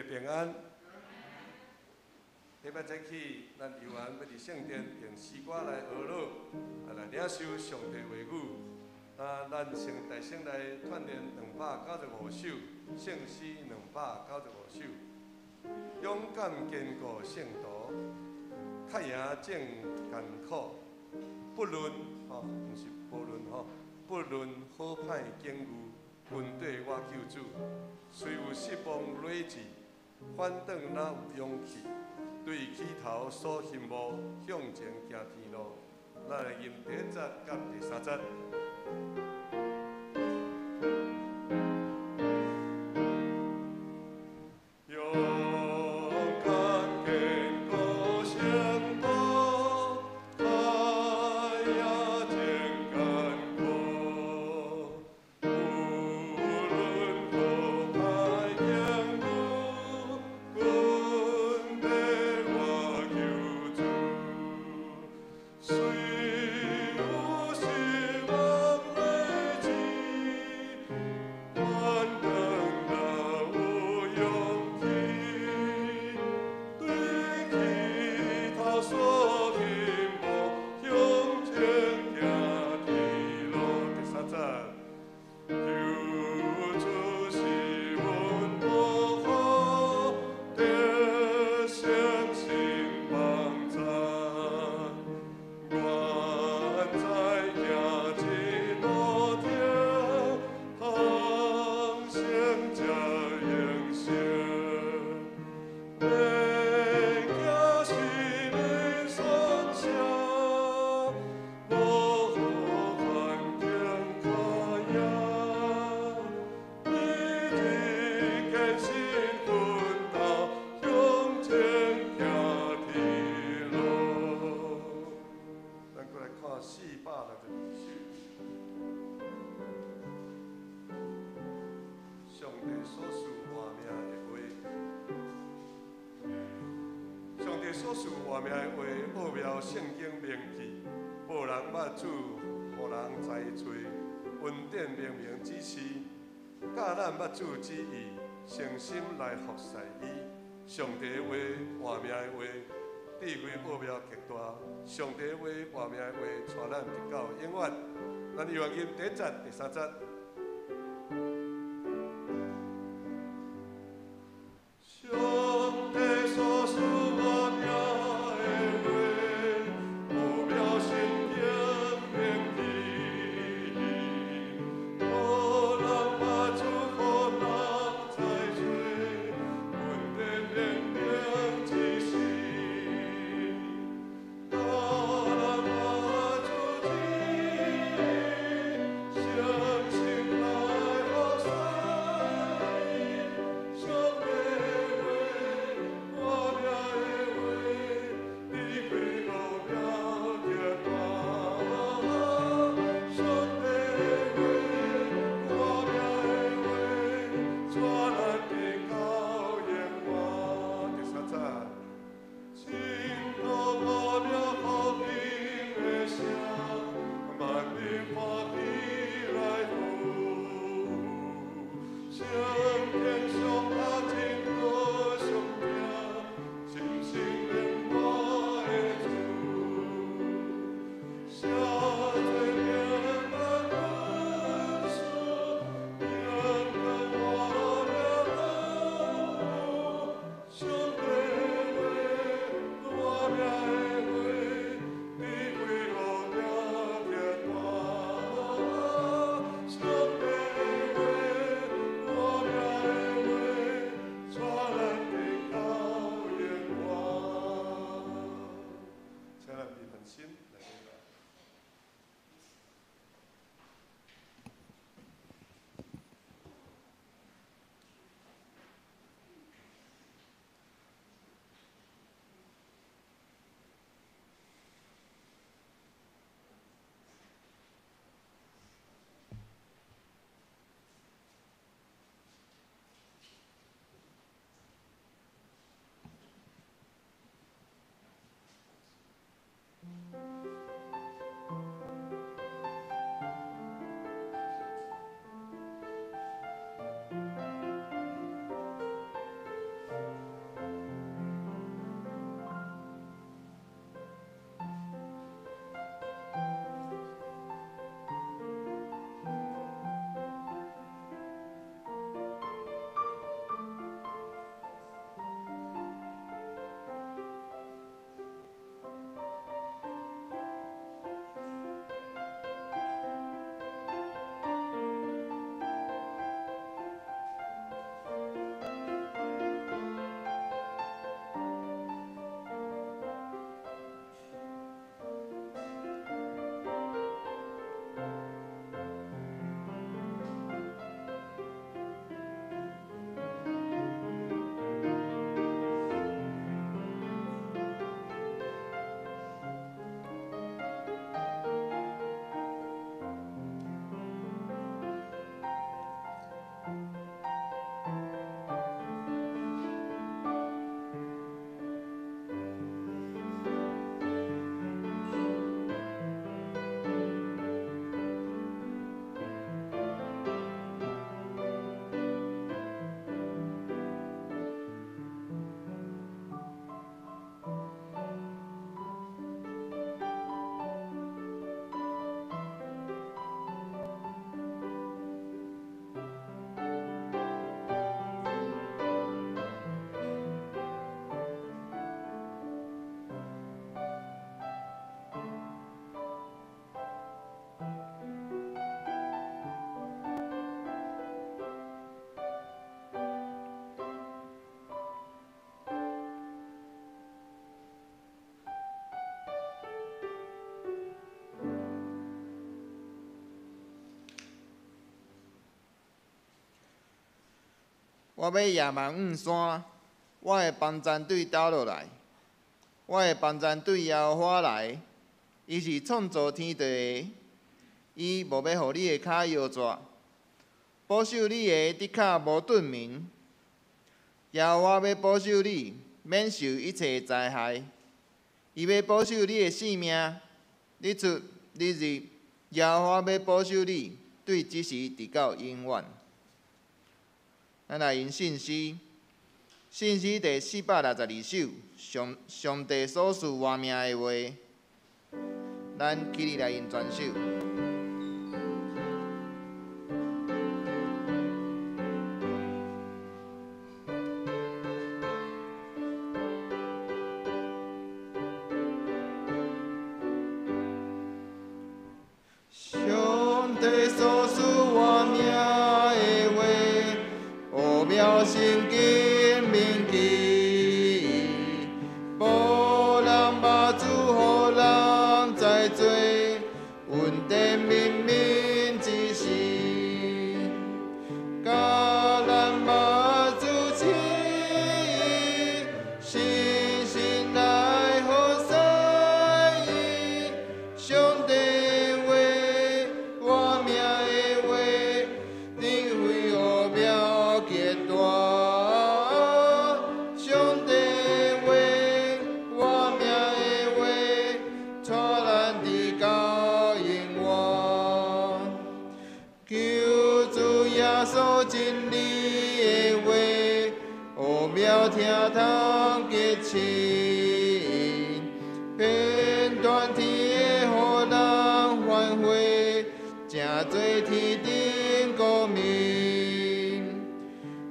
平安。禮拜早起，咱猶原欲佇聖殿用詩歌來呵咾，啊來領受上帝話語。啊，咱先大聲來串聯295首，聖詩295首。勇敢堅固聖徒，較贏眾艱苦，不論吼，毋是無論吼，不論好歹境遇，跟綴我救主。雖有失望累積，反轉若有勇氣，對起頭所希望，向前行天路。咱來吟第一節佮第三節。勇敢堅固聖徒，較贏眾艱苦，無論好歹境遇，跟綴我救主。雖有失望累積，反轉若有勇氣，對起頭所希望，向前行天路。第三節，救主是阮保護，得勝新幫贊。願在行這路程，通勝這英雄。免驚是恁雙聲，無好環境較贏。每日堅心奮鬥，向前行天路。咱閣來看462首。上帝所賜活命的話，上帝所賜活命的話，奧妙聖經明記，無人捌主，予人知揣，恩典明明指示，教咱捌主旨意，誠心來服侍伊。上帝的話，活命的話，智慧奧妙極大。上帝的話，活命的話，帶咱直到永遠。咱猶原吟第一節、第三節。上帝所賜活命的話，奧妙聖經明記，無人捌主，予人知揣，恩典明明指示，教咱捌主旨意，誠心我欲野蛮向山，我的帮赞对佗落来？我的帮赞对耶和华来，伊是创造天地的，伊无欲予你的跤摇逝，保守你的的确无顿眠。耶和华欲保守你，免受一切灾害。伊欲保守你的性命，你出你入，耶和华欲保守你，对这时直到永远。咱来用信诗，信诗第462首，上帝所赐活命的话，咱起立来用全首。上帝所赐活命的话，奥妙圣经铭记，无人目珠予人知罪，稳定命命之时，教咱目珠旨意，深深来服侍伊。上帝话，活命的话，智慧奥妙极大。上帝话，活命的话，带咱直到永远。求主耶稣真理的话，奥妙听通结亲，片断天的予人反悔，成做天顶国民。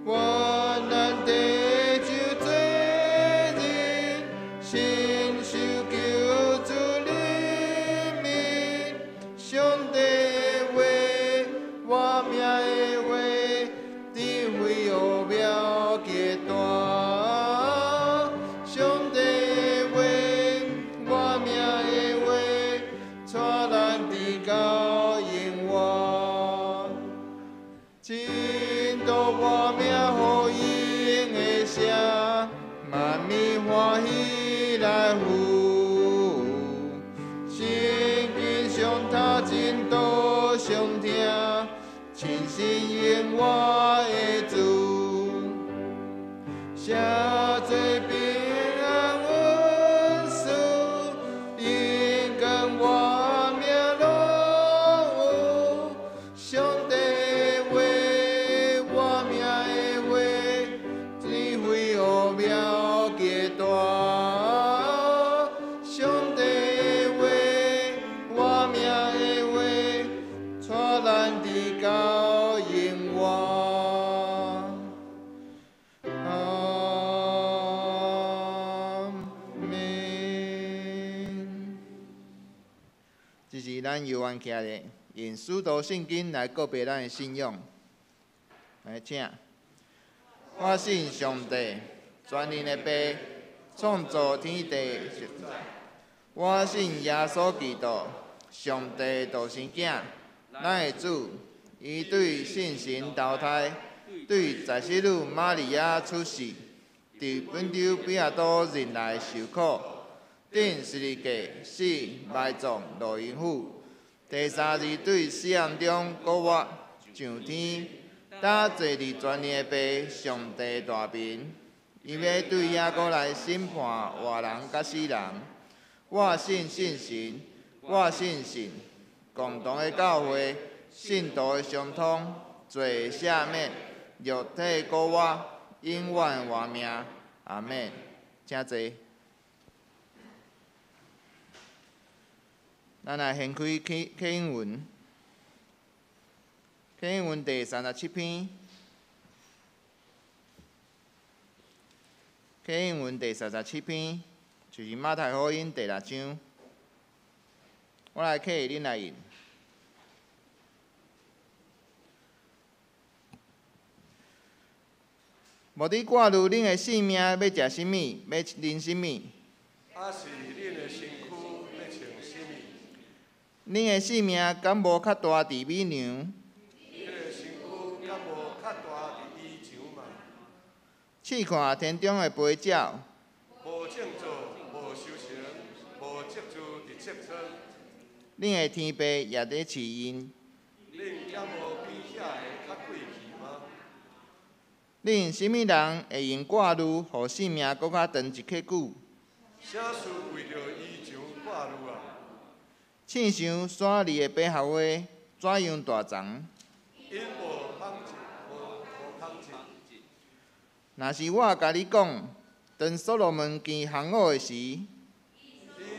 愿咱地球做人，亲受救主怜悯。上帝的话，活命的话，智慧奥妙极大。上帝的话，活命的话，带咱直到永远。真多活命予用的声，万民欢喜来赴。圣经上头真多相听，亲信永活的主，写做平安恩赐，永跟活命拢有。上帝的话，活命的话，智慧奥妙极大。上帝的话，活命的话，带咱直到永远。阿们。这是咱游玩起来的，用使徒圣经来告白咱的信仰。来，请。我信上帝，全能的父，创造天地。我信耶稣基督，上帝独生囝，咱的主。伊对圣神投胎，对在圣女玛利亚出世，伫本丢彼拉多忍耐受苦，钉十字架，死，埋葬，落阴府。第三日对死人中复活，上天，搭坐伫全能的父上帝大面。伊欲对遐阁来审判活人佮死人。我信圣神，我信信共同的教会，圣徒的相通，罪的赦免，肉体复活，永远活命。阿们。请坐。咱来掀开启应文，启应文第37篇，启应文第三十七篇，就是马太福音第六章。我来启，恁来印。无伫挂虑恁的性命欲食啥物，欲啉啥物？抑是恁的身躯欲穿啥物？恁的性命敢无较大伫米粮？恁的身躯敢无较大伫衣裳吗？試看天中的飛鳥。無種作，無收成，無積聚佇積倉。恁的天父也佇飼𪜶。恁敢無比遐个較貴氣嗎？恁啥物人會用掛慮，予性命閣較長一刻久？啥事為著衣裳掛慮啊？試想山裡的百合花怎樣大叢？𪜶無紡織，無紡織。若是我共你講，當所羅門行紅袄的時，伊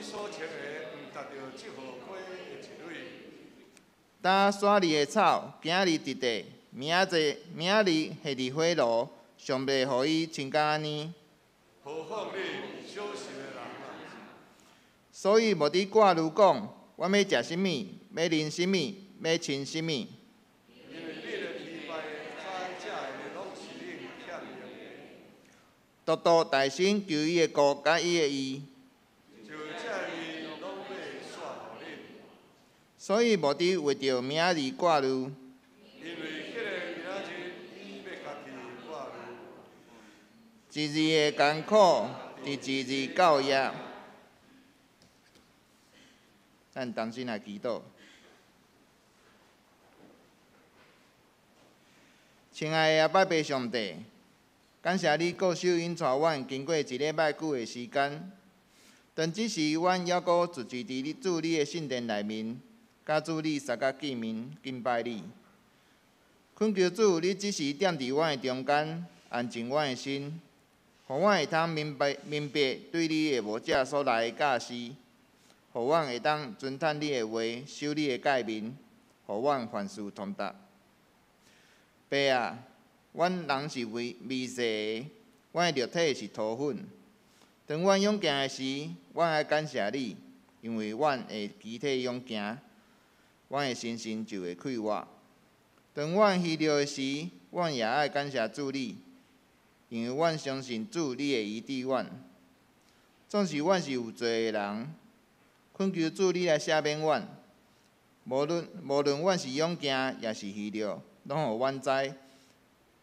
所穿的毋達著這號花的一蕊。焦山裡的草，今日佇地，明仔日下佇火爐，上袂予伊穿甲按呢？何況恁小信的人啊！所以莫佇掛慮講，阮欲食啥物，欲啉啥物，欲穿啥物。因為恁的天父知這个攏是恁欠用的。獨獨大心求伊的國佮伊的義。就這些攏欲煞予恁。所以莫佇為著明仔日掛慮。因為彼个明仔日，伊欲家己掛慮。一日的艱苦，佇一日夠矣。咱同心來祈禱。親愛的阿爸父上帝，感謝你顧守引帶阮經過一禮拜久的時間。當這時，阮猶閣聚集佇你主你的聖殿內面，佮主你相佮見面敬拜你。懇求主，你這時踮佇阮的中間，安靜阮的心，予阮會通明白明白對你的無者所來的教示，予阮會當遵趁你的話，守你的誡命，予阮凡事通達。爸啊，阮人是微微細的，阮的肉體是塗粉。當阮勇健的時，阮愛感謝你，因為阮會肢體勇健，阮的心神就會快活。當阮虛弱的時，阮也愛感謝主你，因為阮相信主你會醫治阮。總是阮是有罪的人，懇求主你來赦免阮。無論阮是勇健，抑是虛弱，攏予阮知，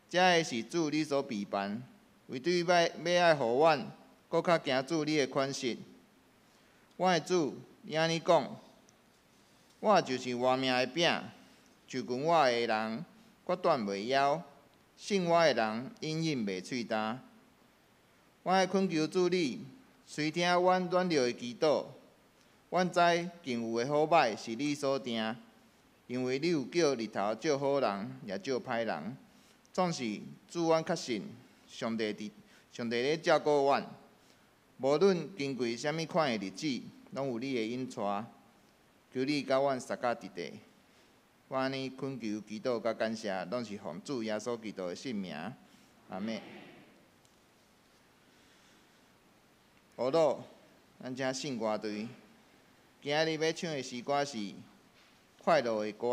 這个是主你所備辦，為對欲愛予阮閣較行主你的款式。我的主，你按呢講，我就是活命的餅，就近我的人，決斷袂枵；信我的人，永遠袂喙焦。我愛懇求主你，垂聽阮軟弱的祈禱。阮知近有的好歹是你所定，因為你有叫日頭照好人，也照歹人。總是主，阮確信上帝咧照顧阮。無論經過啥物款的日子，攏有你的引帶。求你佮阮相佮佇地。我按呢懇求、祈禱佮感謝，攏是奉主耶穌基督的聖名。阿們。好咯，咱請聖歌隊。今仔日欲唱的詩歌是《快樂的歌》。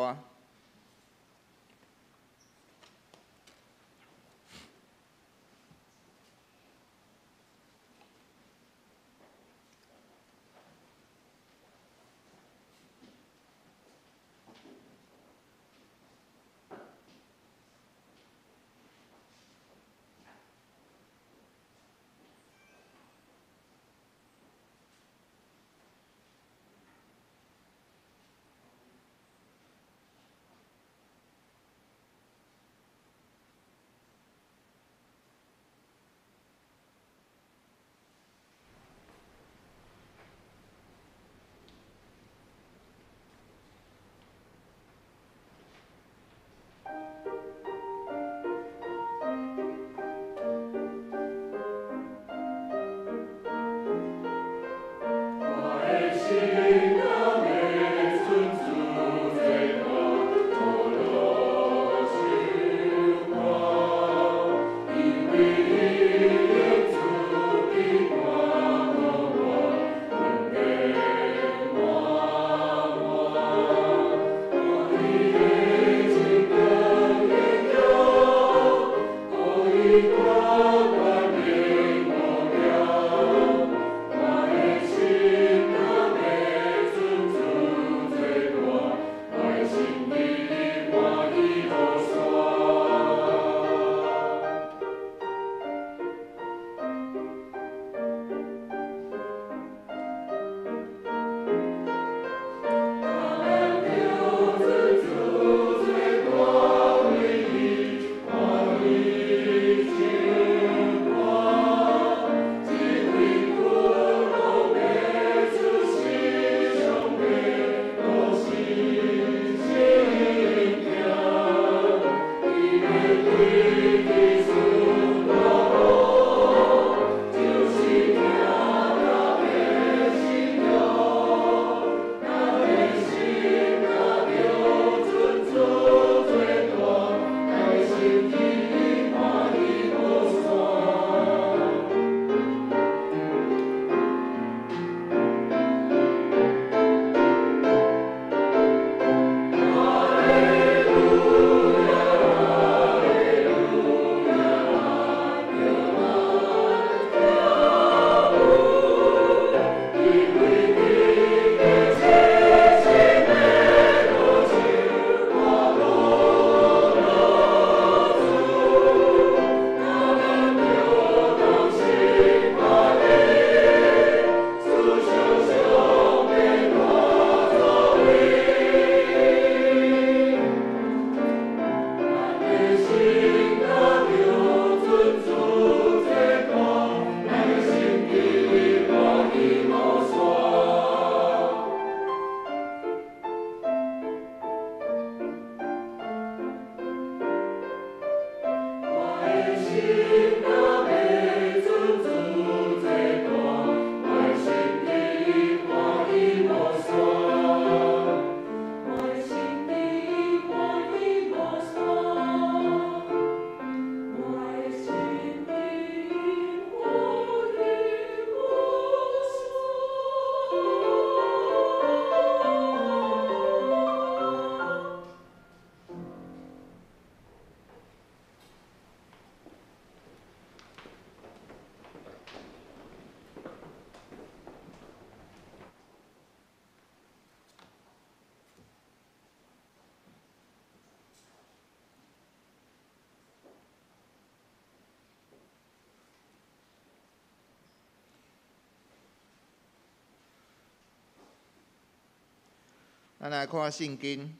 咱來看聖經。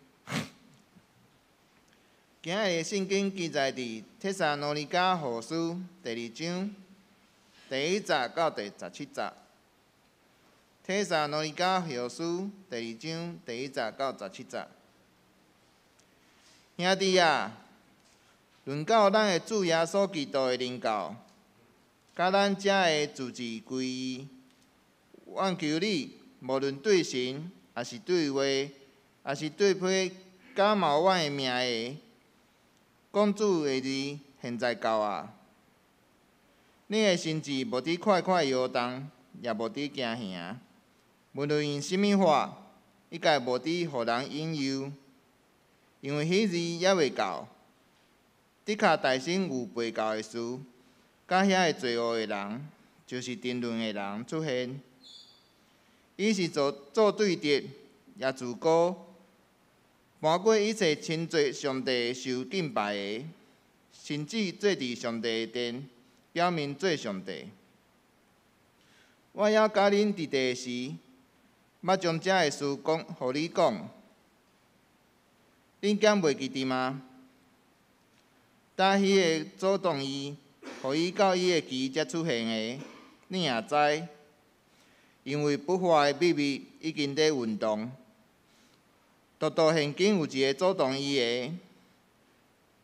今日的聖經記載佇帖撒羅尼迦後書第二章第一節到第十七節。帖撒羅尼迦後書第二章第一節到十七節。兄弟啊，論到咱的主耶穌基督的臨到，佮咱遮的自治歸伊，願求你，無論對神，抑是對話，抑是對批假冒阮的名的，講主的日現在到啊！恁的心志無佇快快搖動，也無佇驚嚇。無論用啥物法，一概無佇予人引誘，因為彼日猶未到，的確大生有背教的事，佮遐个罪惡的人，就是沉淪的人出現。伊是做做對敵，也自高，瞞過一切稱做上帝受敬拜的，甚至坐佇上帝的殿，表明做上帝。我猶佮恁佇地時，捌將這个事講，予你講，恁敢袂記得嗎？搭彼个阻擋伊，予伊到伊的期才出現的，你也知，因為不法的秘密已經咧運動。獨獨現今有一个阻擋伊的，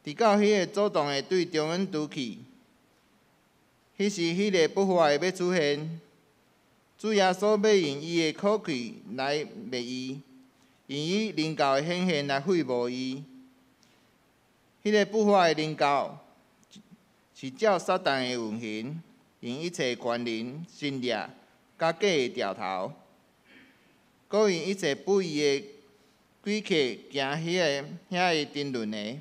直到彼个阻擋的對中央除去，彼時彼个不法的欲出現，主耶穌欲用伊的口氣來滅伊，用伊靈教的顯現來廢無伊。彼个不法的靈教是照撒旦的運行，用一切權能、神力、佮假的兆頭，閣用一切不義的詭計行彼个遐个沉淪的，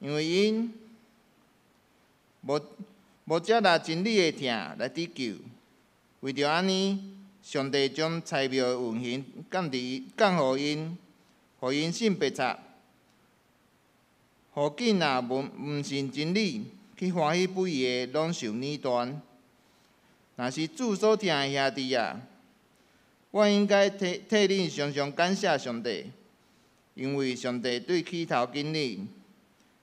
因為𪜶無無接納真理的疼來得救。為著按呢，上帝將邪謬的運行降佇降予𪜶，予𪜶信白賊，予囝若無毋信真理，去歡喜不義的，攏受攆斷。若是主所疼的兄弟啊，我應該替替恁常常感謝上帝，因為上帝對起頭揀恁，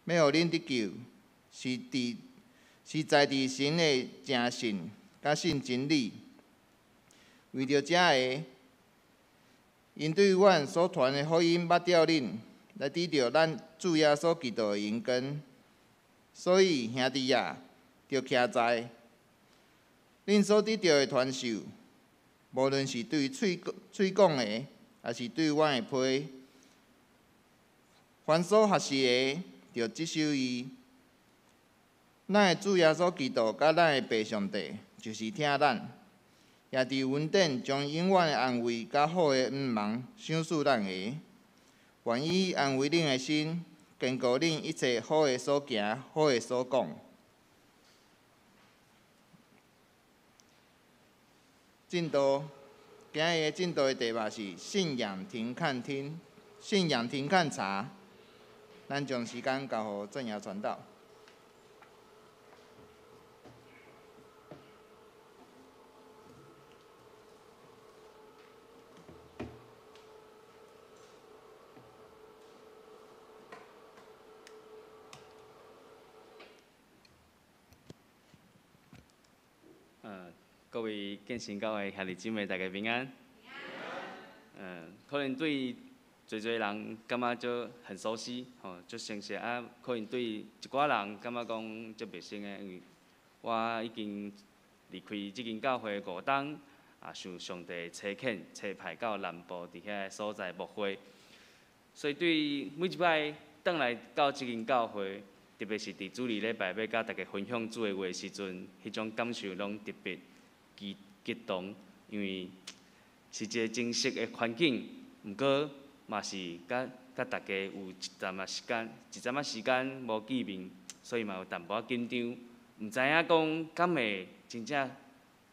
欲予恁得救，是佇是在佇神的誠信，佮信真理。為著這个，𪜶對阮所傳的福音捌著恁，來得著咱主耶穌基督的榮光。所以兄弟啊，著徛在恁所得著的傳授，無論是對喙喙講的，抑是對阮的批，凡所學習的，著執守伊。咱的主耶穌基督佮咱的父上帝，就是疼咱，也佇恩典將永遠的安慰佮好的向望賞賜咱的。願伊安慰恁的心，堅固恁一切好的所行、好的所講。進度，今日的進度的題目是信仰停看聽，信仰停看查。咱將時間交予鄭堯傳道。各位建新教會兄弟姊妹，大家平安。可能對濟濟人感覺就很熟悉，吼，足熟悉啊。可能對一寡人感覺講足陌生的，因為我已經離開這間教會五冬，啊，受上帝差遣差派到南部佇遐个所在牧會，所以對每一擺轉來到這間教會，特別是佇主日禮拜欲佮大家分享主的話的時陣，彼種感受攏特別激激動，因為是一個真實的環境，毋過嘛是佮佮大家有一陣仔時間，一陣仔時間無見面，所以嘛有淡薄仔緊張，毋知影講敢會真正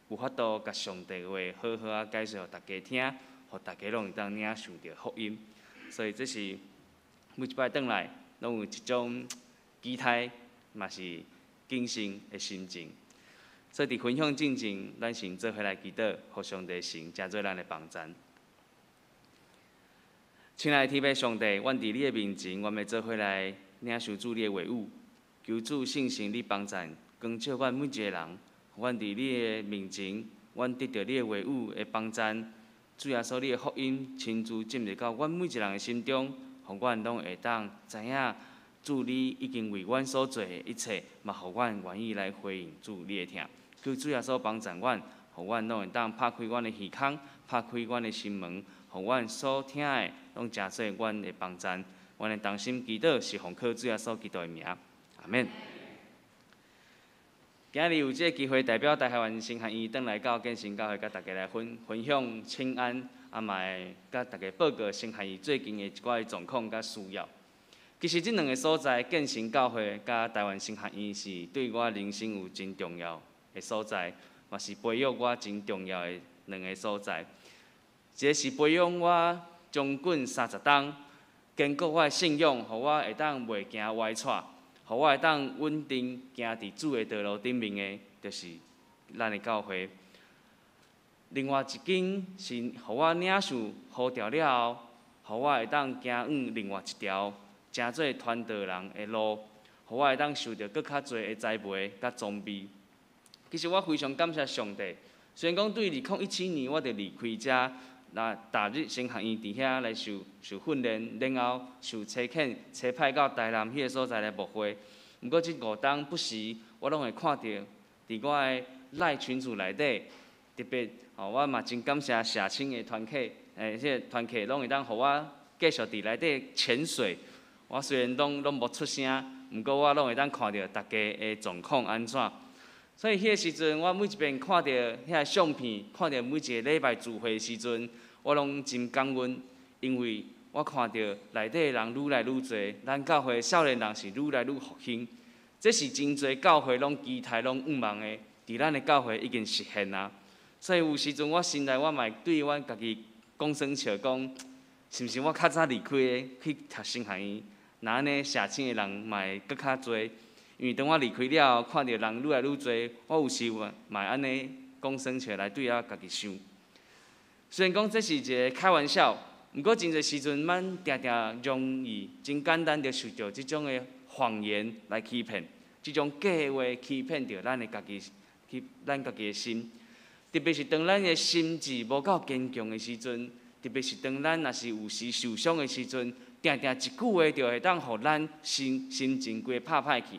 有法度共上帝的話好好仔解說予大家聽，予大家攏會當領受著福音。所以這是每一擺轉來，攏有一種期待，嘛是謹慎的心情。所以佇分享進前，咱先做伙來祈禱，予上帝神成做咱的幫贊。親愛的天父上帝，阮佇你的面前，阮欲做伙來領受主你的話語，求主聖神你幫贊，光照阮每一個人。阮佇你的面前，阮得著你的話語的幫贊，主耶穌你的福音親自進入到阮每一個人的心中，予阮攏會當知影主你已經為阮所做的一切，嘛予阮願意來回應主你的疼。求主耶穌幫贊阮，予阮攏會當拍開阮的耳孔，拍開阮的心門，予阮所聽的攏成做阮的幫贊。阮的同心祈禱是奉靠主耶穌基督的名，阿們。今日有這个機會，代表台灣神學院轉來到建成教會，佮大家來分享請安，啊嘛會佮大家報告神學院最近的一寡狀況佮需要。其實這兩个所在，建成教會佮台灣神學院是對我人生有真重要的所在，嘛是培育我真重要的兩个所在。一个是培養我將近30冬，堅固我的信仰，予我會當袂驚歪趖。予我會當穩定行佇主的道路頂面的，就是咱的教會。另外一間是予我領受呼召了後，予我會當行往另外一條成做傳道人的路，予我會當受著閣較濟的栽培佮裝備。其實我非常感謝上帝，雖然講對2017年我就離開遮，來踏入神學院佇遐來受訓練，然後受差遣差派到台南彼个所在來牧會。毋過這5冬不時，我攏會看著佇我的 LINE 群組內底，特別吼，我嘛真感謝社青的團契，這个團契攏會當予我繼續佇內底潛水。我雖然攏無出聲，毋過我攏會當看著大家的狀況按怎。所以彼个時陣，我每一遍看著遐个相片，看著每一个禮拜聚會的時陣，我攏真感恩，因為我看著內底的人愈來愈濟，咱教會少年人是愈來愈復興，這是真濟教會攏期待、攏向望的，佇咱的教會已經實現啊。所以有時陣我心內我嘛會對阮家己講耍笑講，是毋是我較早離開的去讀神學院，若按呢社青的人嘛會閣較濟。因為當我離開了後，看著人愈來愈濟，我有時嘛會按呢講耍笑來對我家己想。雖然講這是一个開玩笑，毋過真濟時陣，咱定定容易真簡單就受著這種的謊言來欺騙，這種假話欺騙著咱的家己，去咱家己的心。特別是當咱的心志無夠堅強的時陣，特別是當咱若是有時受傷的時陣，定定一句話就會當予咱心情規个拍歹去。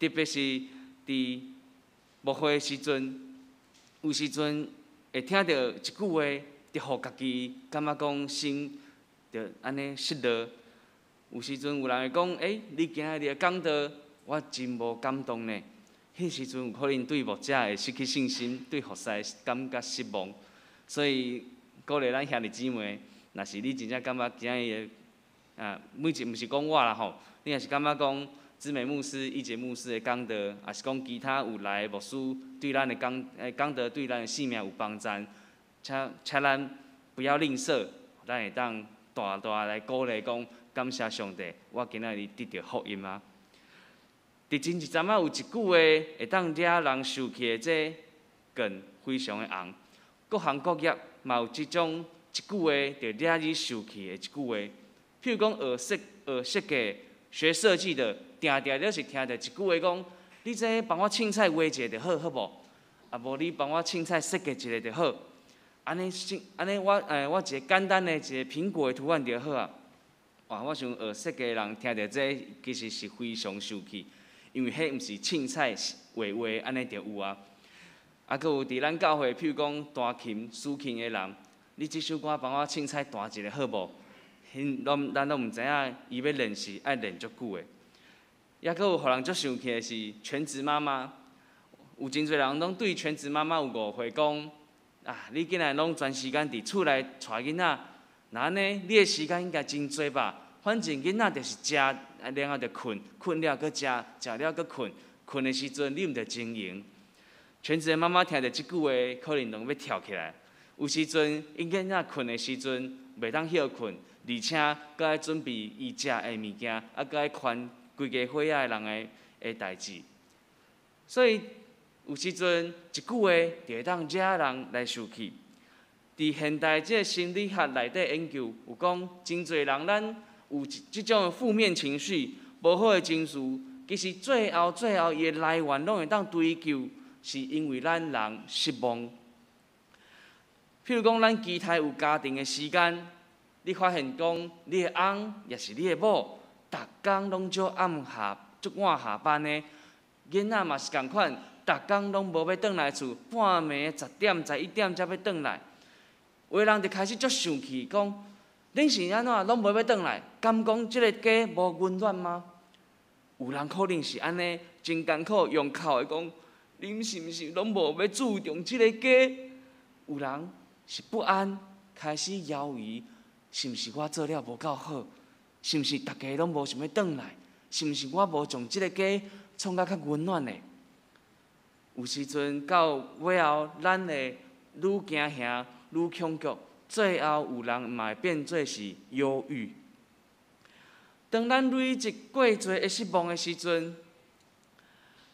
特別是佇牧會的時陣，有時陣會聽著一句話，就予家己感覺講心就按呢失落。有時陣有人會講：欸，你今仔日的講道，我真無感動呢。彼時陣有可能對牧者會失去信心，對服侍感覺失望。所以鼓勵咱兄弟姊妹，若是你真正感覺今仔日的啊，每一毋是講我啦吼，你若是感覺講姊妹牧師、一節牧師的講道，抑是講其他有來的牧師對咱的講道對咱的生命有幫助，請咱不要吝嗇，咱會當大大來鼓勵講，感謝上帝，我今仔日得著福音啊！佇前一陣仔有一句話會當惹人生氣的，這梗非常的紅。各行各業嘛有這種一句話就惹你生氣的一句話。譬如講學設計、學設計的，定定著是聽著一句話講，你這幫我凊彩畫一个就好，好無？啊無你幫我凊彩設計一个就好。按呢，按呢我一个簡單的一个蘋果的圖案就好啊。哇！我想學設計的人聽著這其實是非常生氣，因為彼毋是凊彩畫畫按呢就有啊。啊，閣有佇咱教會，譬如講彈琴、司琴的人，你這首歌幫我凊彩彈一个好無？𪜶攏咱攏毋知影，伊欲練習愛練足久的。抑閣有予人足生氣的是全職媽媽，有真濟人攏對全職媽媽有誤會，講啊，你竟然攏全時間佇厝內帶囡仔，若按呢，你的時間應該真濟吧？反正囡仔就是食，然後就睏，睏了閣食，食了閣睏，睏的時陣你毋著真閒。全職的媽媽聽著這句話，可能攏欲跳起來。有時陣，𪜶囡仔睏的時陣，袂當歇睏，而且閣愛準備伊食的物件，啊，閣愛牽規家伙仔的人的代誌。所以有時陣一句話就會當惹人來生氣。佇現代這个心理學內底研究，有講真濟人咱有這種的負面情緒、無好的情緒，其實最後最後伊的來源攏會當追究，是因為咱人失望。譬如講，咱期待有家庭的時間，你發現講你的翁抑是你的某，逐工攏足暗下足晚下班的，囡仔嘛是仝款，逐工攏無欲轉來厝，半暝10點、11點才欲轉來。有的人就開始足生氣，講恁是按怎攏無欲轉來？敢講這个家無溫暖嗎？有人可能是按呢，真艱苦用哭的講，恁是毋是攏無欲注重這个家？有人是不安，開始猶豫，是毋是我做了無夠好？是毋是逐家攏無想欲轉來？是毋是我無將這个家創甲較溫暖的？有時陣到尾後，咱會愈驚嚇，愈恐懼，最後有人嘛會變做是憂鬱。當咱累積過濟的失望的時陣，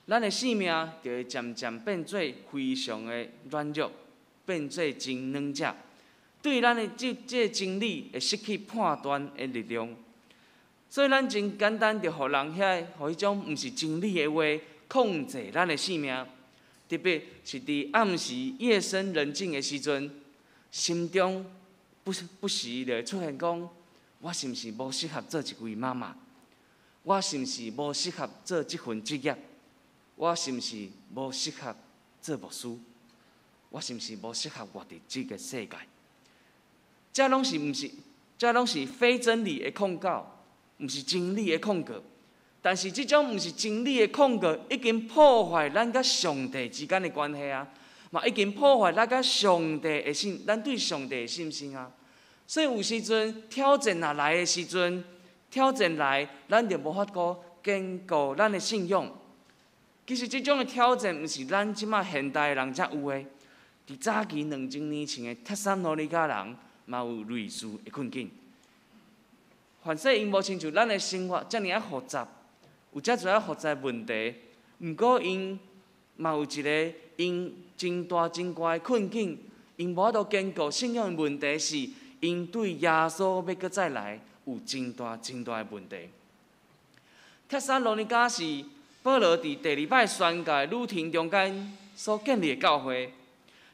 咱的生命就會漸漸變做非常的軟弱，變做真軟弱。對咱的這个真理會失去判斷的力量。所以咱真簡單就予人遐，予彼種毋是真理的話控制咱的生命。特別是佇暗時夜深人靜的時陣，心中不時就會出現講：我是毋是無適合做一位媽媽？我是毋是無適合做這份職業？我是毋是無適合做牧師？我是毋是無適合活佇這个世界？這攏是毋是？這攏是非真理的控告，毋是真理的控告。但是這種毋是真理的控告，已經破壞咱佮上帝之間的關係啊！嘛已經破壞咱佮上帝的信，咱對上帝的信心啊！所以有時陣挑戰若來的時陣，挑戰來，咱就無法度堅固咱的信仰。其實這種的挑戰，毋是咱這馬現代的人才有的。佇早期2000年前的帖撒羅尼迦人，嘛有類似的困境。凡勢𪜶無親像咱的生活遮爾仔複雜，有遮濟仔複雜問題。毋過𪜶嘛有一个𪜶真大真懸的困境，𪜶無法度堅固信仰的問題是，𪜶對耶穌欲閣再來有真大真大的問題。帖撒羅尼迦是保羅佇第二擺宣教的旅程中間所建立的教會。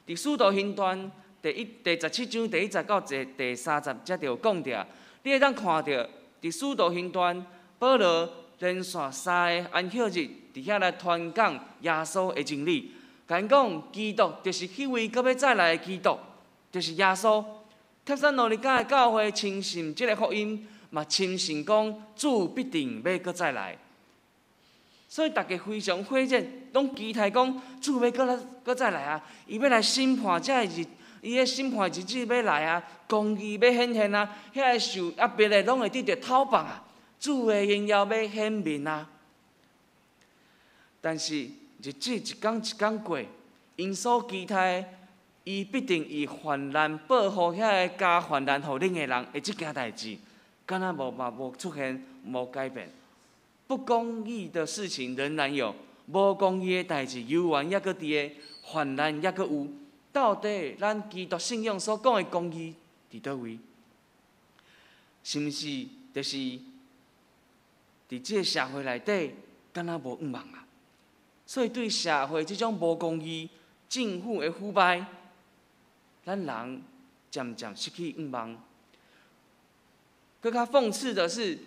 佇使徒行傳第17章第1節到第3節，才就有講著。你會當看著佇使徒行傳，保羅連續三个安息日佇遐來傳講耶穌的真理，共𪜶講基督就是彼位閣欲再來的基督，就是耶穌。帖撒羅尼迦的教會深信這个福音，嘛深信講主必定欲閣再來，所以逐家非常火熱，攏期待講主欲閣來閣再來啊！伊欲來審判這个日，伊的審判日子欲來啊！公義欲顯現啊！遐个受壓迫的攏會得著討放啊！主的榮耀欲顯明啊！但是日子一工一工過，𪜶所期待，伊必定以患難報復遐个加患難予恁的人的這件代誌，敢若無嘛無出現，無改變。不公義的事情仍然有，無公義的代誌猶原猶閣佇个，患難猶閣有。到底咱基督信仰所講的公義佇佗位？是毋是就是佇這个社會內底，敢若無向望啊？所以對社會這種無公義、政府的腐敗，咱人漸漸失去向望。閣較諷刺的是，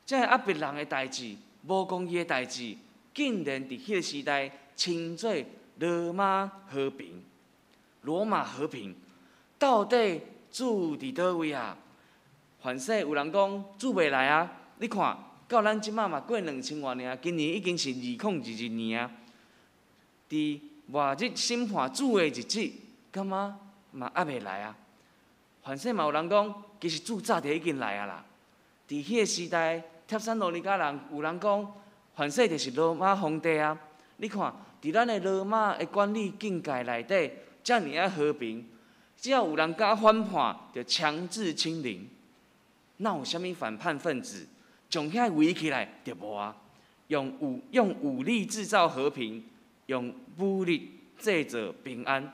這个壓迫人的代誌、無公義的代誌，竟然佇彼个時代稱做羅馬和平。羅馬和平，到底主佇佗位啊？凡勢有人講主袂來啊！你看到咱這馬嘛過2000外年啊，今年已經是2022年啊。佇末日審判主的日子，感覺嘛猶未來啊？凡勢嘛有人講，其實主早就已經來啊啦。佇彼个時代，帖撒羅尼迦人有人講，凡勢就是羅馬皇帝啊。你看，佇咱的羅馬的管理境界內底，遮爾仔和平，只要有人敢反叛，就強制清零。哪有啥物反叛分子？將遐圍起來就無啊。用武力製造和平，用武力製造平安。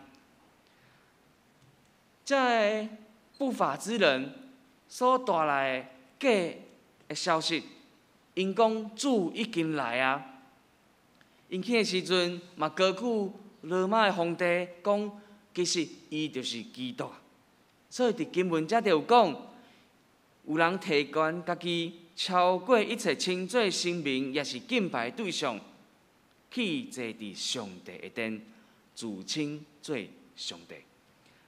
這个不法之人所帶來的假的消息，𪜶講主已經來啊！𪜶去的時陣，嘛高舉羅馬的皇帝講，其實伊就是基督。所以佇經文遮就有講，有人提懸家己超過一切稱做神明，抑是敬拜對象，去坐佇上帝的殿，自稱做上帝，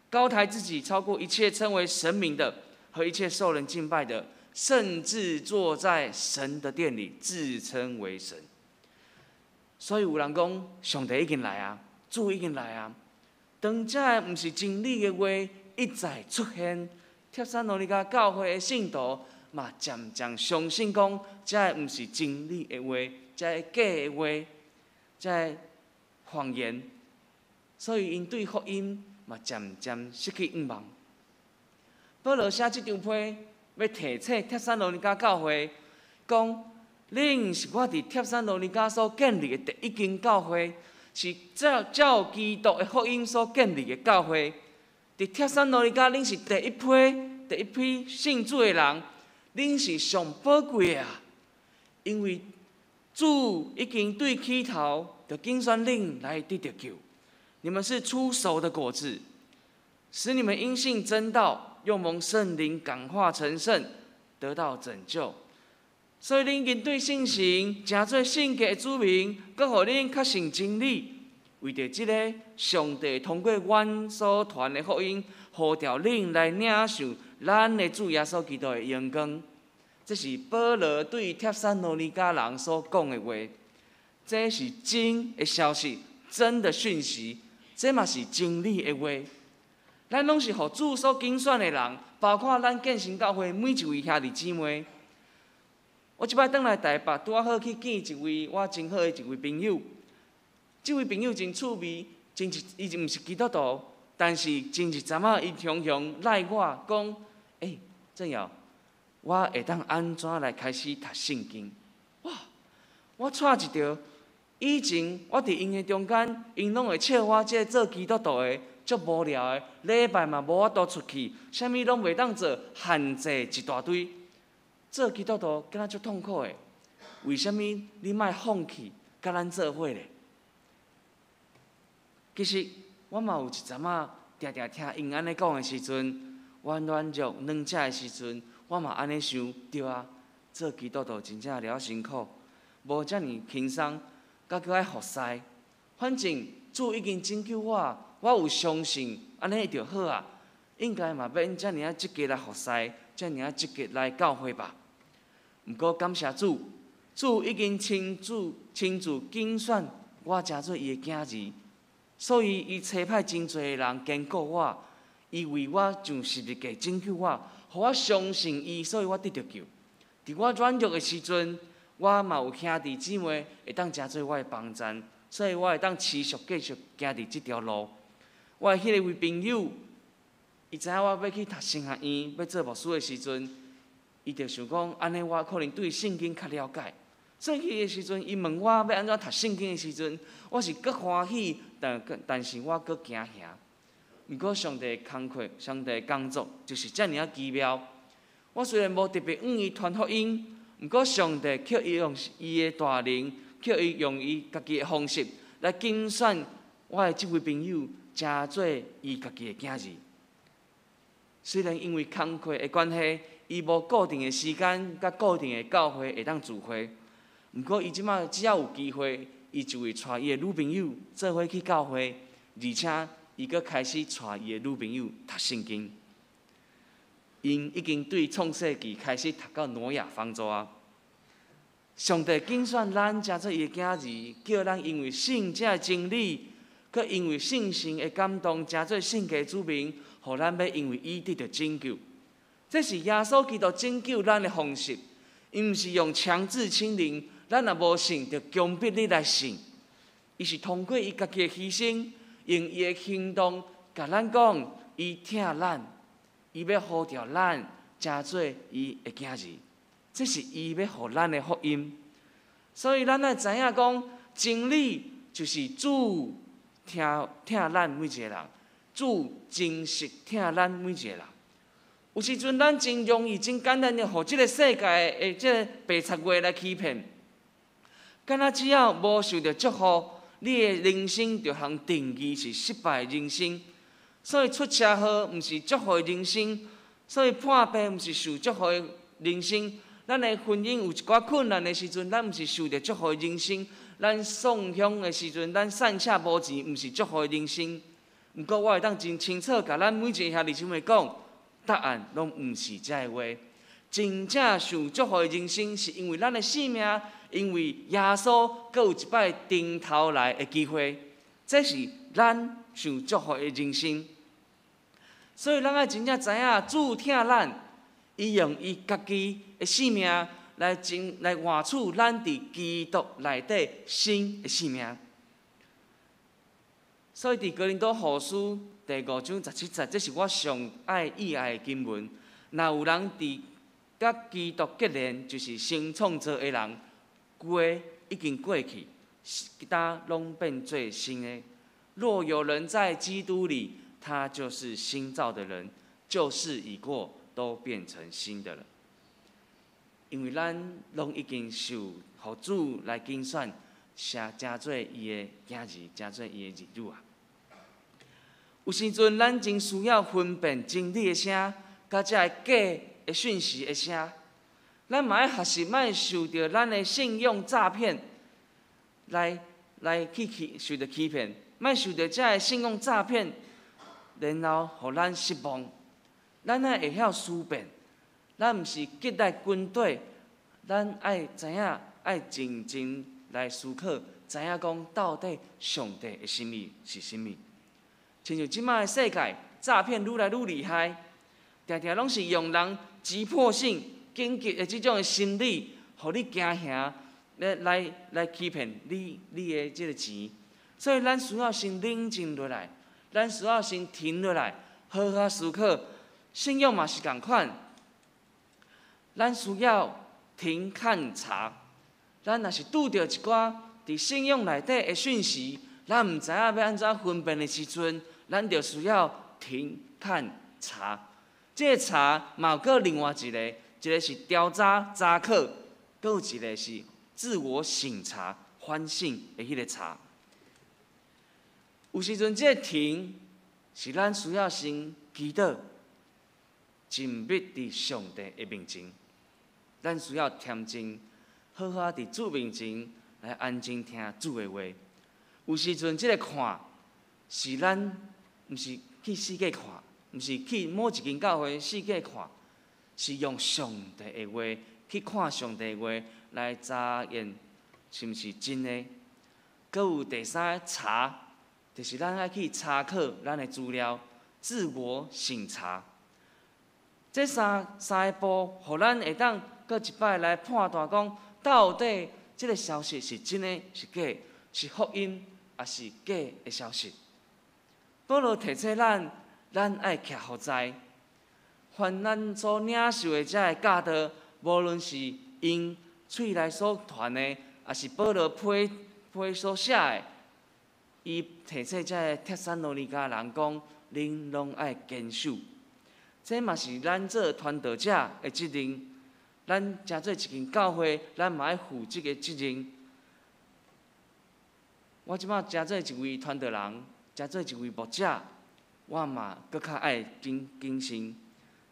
高抬自己超過一切稱為神明的和一切受人敬拜的，甚至坐在神的殿裡，自稱為神。所以有人講，上帝已經來啊，主已經來啊。當這个毋是真理的話一再出現，帖撒羅尼迦教會的信徒嘛漸漸相信講，這个毋是真理的話，這个假的話，這个謊言。所以𪜶對福音嘛漸漸失去向望。保羅寫這張批，欲提醒帖撒羅尼迦教會，講恁是我佇帖撒羅尼迦所建立的第一間教會，是照照基督的福音所建立的教會。佇帖撒羅尼迦，恁是第一批、第一批信主的人，恁是上寶貴的啊！因為主已經對起頭，就揀選恁來得著救。你們是初熟的果子，使你們因信真道，又蒙聖靈感化成聖，得到拯救。所以恁已經對聖神，成做聖潔的子民，閣予恁確信真理。為著這个，上帝通過阮所傳的福音，呼召恁來領受咱的主耶穌基督的榮光。這是保羅對帖撒羅尼迦人所講的話。這是真的消息，真的訊息，這嘛是真理的話。咱攏是予主所揀選的人，包括咱建神教會每一位兄弟姊妹。我這擺轉來台北，拄仔好去見一位我真好的一位朋友。這位朋友真趣味，真一伊就毋是基督徒，但是前一陣仔伊常常賴我講，欸，鄭堯，我會當按怎來開始讀聖經？哇！我掣一著，以前我佇𪜶的中間，𪜶攏會笑我這個做基督徒的足無聊的，禮拜嘛無法度出去，啥物攏袂當做，限制一大堆。做基督徒敢若足痛苦的，為啥物你莫放棄佮咱做伙咧？其實我嘛有一陣仔，定定聽𪜶按呢講的時陣，我軟弱軟食的時陣，我嘛按呢想，對啊，做基督徒真正了辛苦，無遮爾輕鬆，閣閣愛服侍。反正主已經拯救我，我有相信，按呢就好啊。應該嘛免遮爾仔積極來服侍，遮爾仔積極來教會吧。毋過感謝主，主已經親自親自揀選我，成做伊的囝兒。所以，伊差派真濟人堅固我，伊為我上十字架拯救我，予我相信伊，所以我得著救。佇我軟弱的時陣，我嘛有兄弟姊妹會當成做我的幫贊，所以我會當持續繼續行佇這條路。我的彼个位朋友，伊知影我欲去讀神學院，欲做牧師的時陣，伊就想講，按呢我可能對聖經較了解。所以彼个時陣，伊問我欲按怎讀聖經的時陣，我是閣歡喜，但但是我閣驚嚇。毋過上帝的工課，上帝的工作就是遮爾仔奇妙。我雖然無特別向伊傳福音，毋過上帝卻用伊的大能，叫伊用伊家己的方式來揀選我的這位朋友，成做伊家己的囝兒。雖然因為工課的關係，伊無固定的時間佮固定的教會會當聚會。毋過，伊這擺只要有機會，伊就會帶伊的女朋友做伙去教會，而且伊閣開始帶伊的女朋友讀聖經。𪜶已經對創世記開始讀到挪亞方舟啊！上帝揀選咱成做伊的囝兒，叫咱因為信這个真理，閣因為聖神的感動，成做聖潔子民，予咱欲因為伊得著拯救。這是耶穌基督拯救咱的方式，伊毋是用強制清零。咱若無信，就強迫你來信。伊是通過伊家己的犧牲，用伊的行動，共咱講，伊疼咱，伊欲呼召咱，成做伊的囝兒。這是伊欲予咱的福音。所以咱愛知影講，真理就是主疼疼咱每一個人，主真實疼咱每一个人。有時陣咱真容易、真簡單的，予這个世界的這个白賊話來欺騙。敢若只要無受著祝福，你的人生就通定義是失敗的人生。所以出車禍毋是祝福的人生，所以破病毋是受祝福的人生。咱的婚姻有一寡困難的時陣，咱毋是受著祝福的人生；咱送鄉的時陣，咱散赤無錢，毋是祝福的人生。毋過我會當真清楚，共咱每一個兄弟姊妹講，答案攏毋是這个話。真正受祝福的人生，是因為咱的性命，因為耶穌閣有一擺重頭來的機會，這是咱受祝福的人生。所以咱愛真正知影主疼咱，伊用伊家己的性命來真來換取咱佇基督內底新的性命。所以佇哥林多後書第五章十七節，這是我上愛意愛的經文。若有人佇佮基督結連，就是新創造的人，舊的已經過去，其他攏變做新的。若有人在基督裡，他就是新造的人，舊事已過，都變成新的了。因為咱攏已經受予主來揀選，成做伊的囝兒，成做伊的兒女啊。有時陣咱真需要分辨真理的聲，佮這个假的訊息的聲。咱嘛愛學習，莫受著咱的信用詐騙來去受著欺騙，莫受著這个信用詐騙，然後予咱失望。咱愛會曉思辨，咱毋是激勵軍隊，咱愛知影，愛認真來思考，知影講到底上帝的心意是啥物。親像這擺的世界，詐騙愈來愈厲害，定定攏是用人急迫性、緊急的這種的心理，予你驚嚇，來欺騙你的這个錢。所以咱需要先冷靜落來，咱需要先停落來，好好思考。信用嘛是仝款，咱需要停看查。咱若是拄著一寡佇信用內底的訊息，咱毋知影欲按怎分辨的時陣，咱就需要停看查。這个查嘛有閣另外一个，一个是調查查考，閣有一个是自我省察反省的彼个查。有時陣這个停是咱需要先祈禱，靜謐佇上帝的面前，咱需要恬靜，好好佇主面前來安靜聽主的話。有時陣這个看是咱毋是去四界看，毋是去某一間教會四界看，是用上帝的話去看上帝的話來查驗是毋是真的。閣有第三个查，就是咱愛去查考咱的資料，自我審查。這三个步，予咱會當閣一擺來判斷講，到底這个消息是真的是假，是福音抑是假的消息。保羅提醒咱，咱愛徛予在，凡咱所領受的這个教導，無論是𪜶喙內所傳的，抑是保羅批所寫的，伊提醒這个帖撒羅尼迦人講，恁攏愛堅守。這嘛是咱做傳道者的責任。咱成做一間教會，咱嘛愛負這個責任。我這擺成做一位傳道人，成做一位牧者，我嘛閣較愛謹謹慎，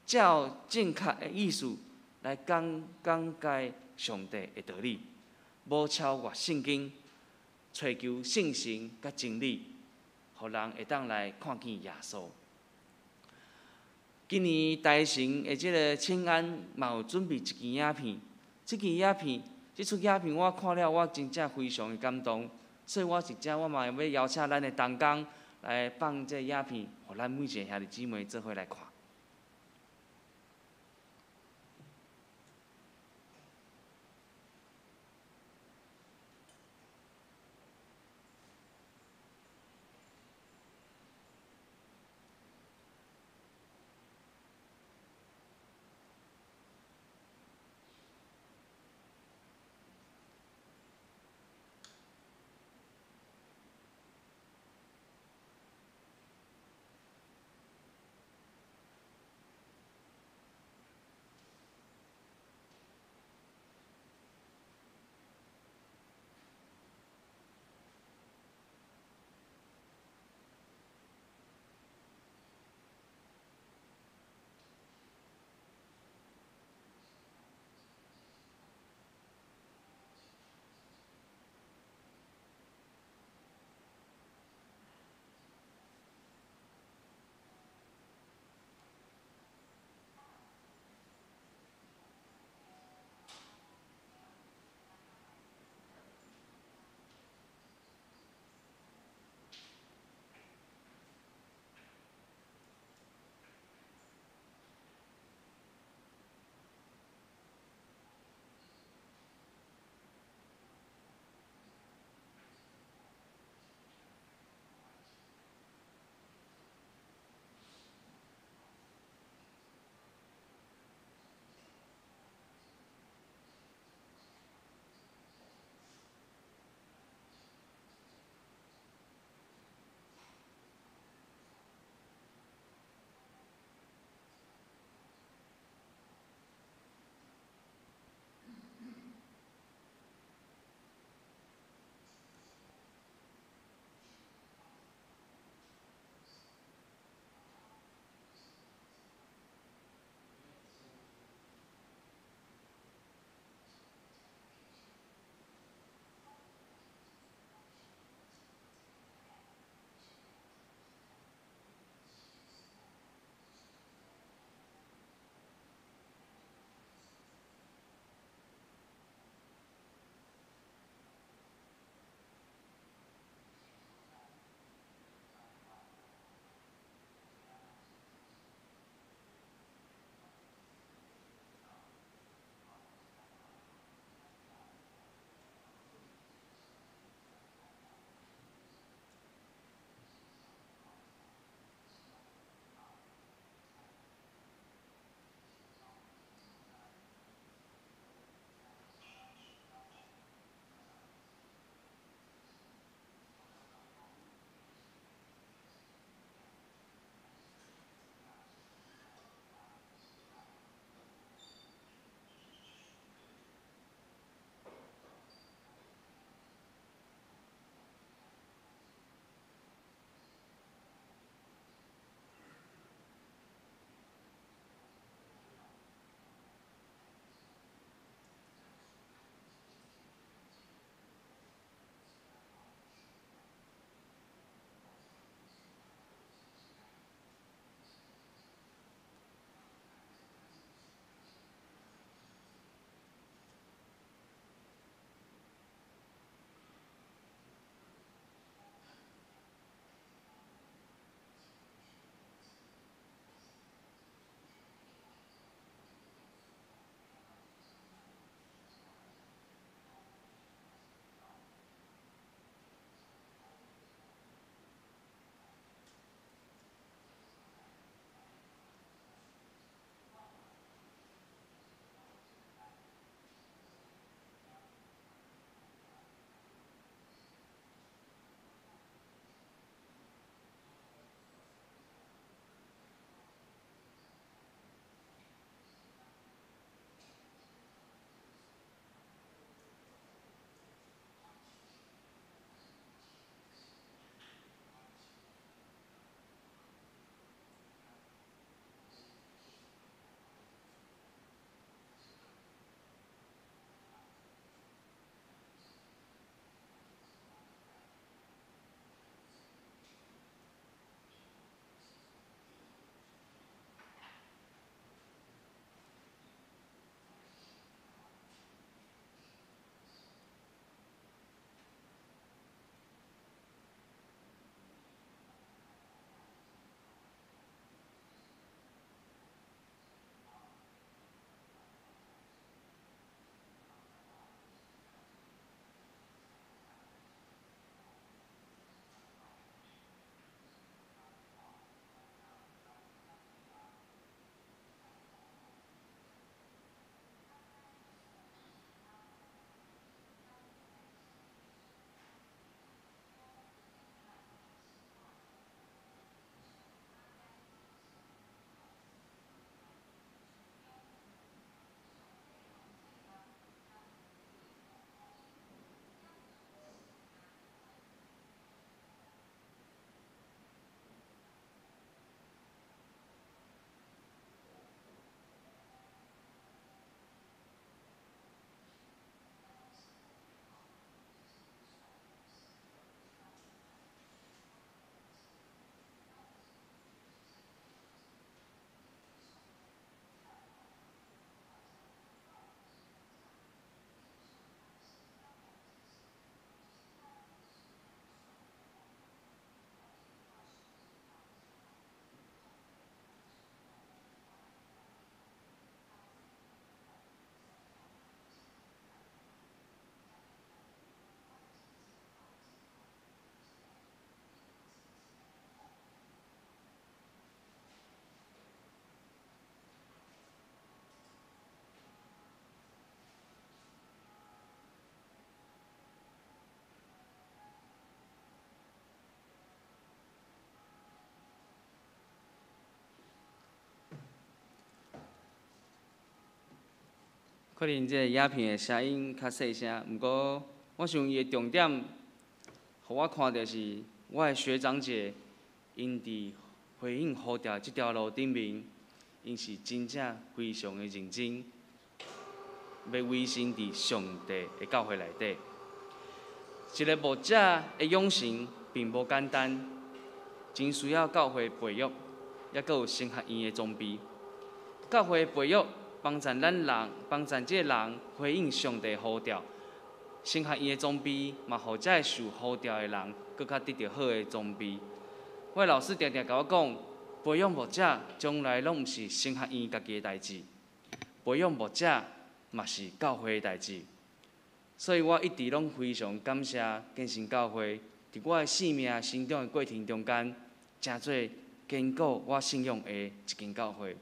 照正確的意思來講講解上帝的道理，無超越聖經，揣求聖神佮真理，予人會當來看見耶穌。今年台成的這个請安嘛有準備一支影片，這支影片，這齣影片我看了，我真正非常的感動，所以我佇遮我嘛欲邀請咱的同工來放這个影片，予咱每一个兄弟姊妹做伙來看。可能這个影片的聲音較細聲，毋過我想伊的重點，予我看著是我的學長姐，𪜶佇回應呼召這條路頂面，𪜶是真正非常的認真，欲委身佇上帝的教會內底。一个牧者的養成並無簡單，真需要教會培育，抑閣有神學院的裝備。教會培育幫助咱人，幫助這个人回應上帝呼召。神學院的裝備嘛，予這个受呼召的人，閣較得著好的裝備。我的老師定定共我講，培養牧者將來攏毋是神學院家己的代誌，培養牧者嘛是教會的代誌。所以我一直攏非常感謝建新教會，佇我的生命成長的過程中間，成做堅固我信仰的一間教會。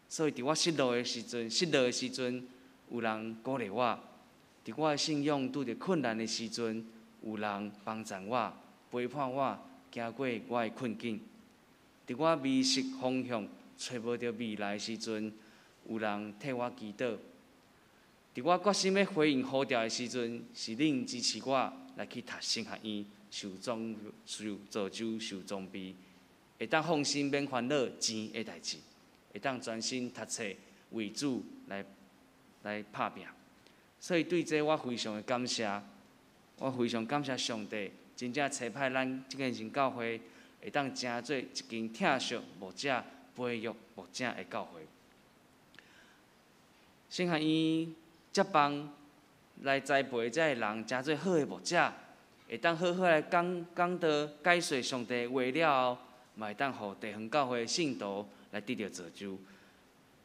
所以佇我失落的時陣，失落的時陣，有人鼓勵我；佇我的信仰拄著困難的時陣，有人幫助我、陪伴我，行過我的困境。佇我迷失方向、揣無著未來的時陣，有人替我祈禱。佇我決心欲回應呼召的時陣，是恁支持我來去讀神學院，受裝受造就、受裝備，會當放心免煩惱錢的代誌，會當專心讀冊為主來拍拚。所以對這我非常的感謝，我非常感謝上帝，真正差派咱這間教會會當成做一間疼惜牧者、培育牧者的教會。神學院接棒來栽培這个人，成做好的牧者，會當好好來講講道、解說上帝話了後，嘛會當予地方教會的信徒來得著造就。